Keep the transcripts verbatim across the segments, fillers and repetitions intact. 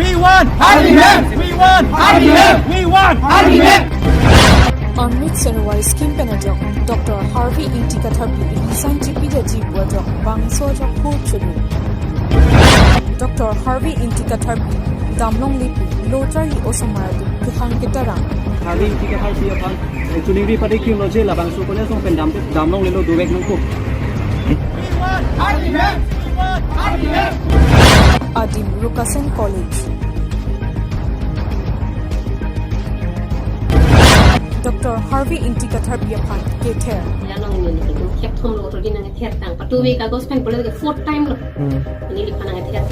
We want R D M! We want R D M! We want R D M! Amrit Sarovar scheme pen ajok Doctor Harvey Ingti Katharpi resign chipidetji pu ajok bangso ajok hur chulu. Doctor Harvey Ingti Katharpi damlongle pu lo charli osomar atum kehang ketaram. Harvey Ingti Katharpi aphan, eh, choningri pade kilo je labangso kole song pen dam, damlonglelo, dovek nangkok. Adim Rukasen College. Doctor Harvey Ingti Katharpi aphan kether. Along ni ni kep thom lo to di nang ther tang. Patu we kagos pen pule ke fourth time lo. Hmm. Neli aphan nang ther.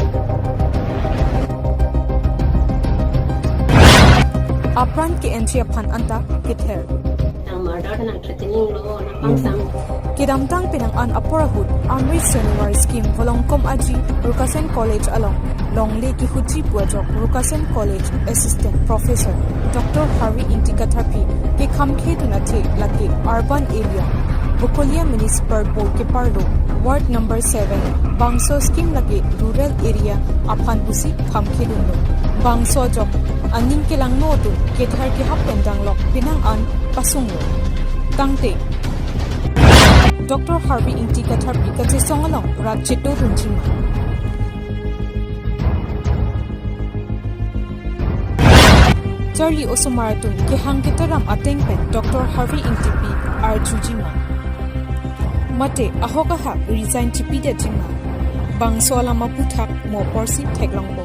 Apran ke-enji aphan anta kether. Nang murder nang threatening lo, nang pangsam. Kedamtang penang an apor ahut Amrit Sarovar scheme volongkom aji Rukasen College along longle kehutji pu ajok Rukasen College Assistant Professor Doctor Harvey Ingti Katharpi kekhamkhedun athe lake urban area, Bokolia Municipal Board keparlo Ward number seven bangso scheme lake rural area aphan pusi khamkhedunlo. Bangso ajok aning kelangno atum kether kehap pen danglok penang an pasunglo. Tangte Doctor Harvey Ingti Katharpi kachesong along rat chetodunji ma? Charli osomar atum kehang ketaram ateng pen Doctor Harvey Ingtipi arjuji ma? Mate ahok ahak resign chipidetji ma? Bangso alam aphuthak mo apor si theklongpo.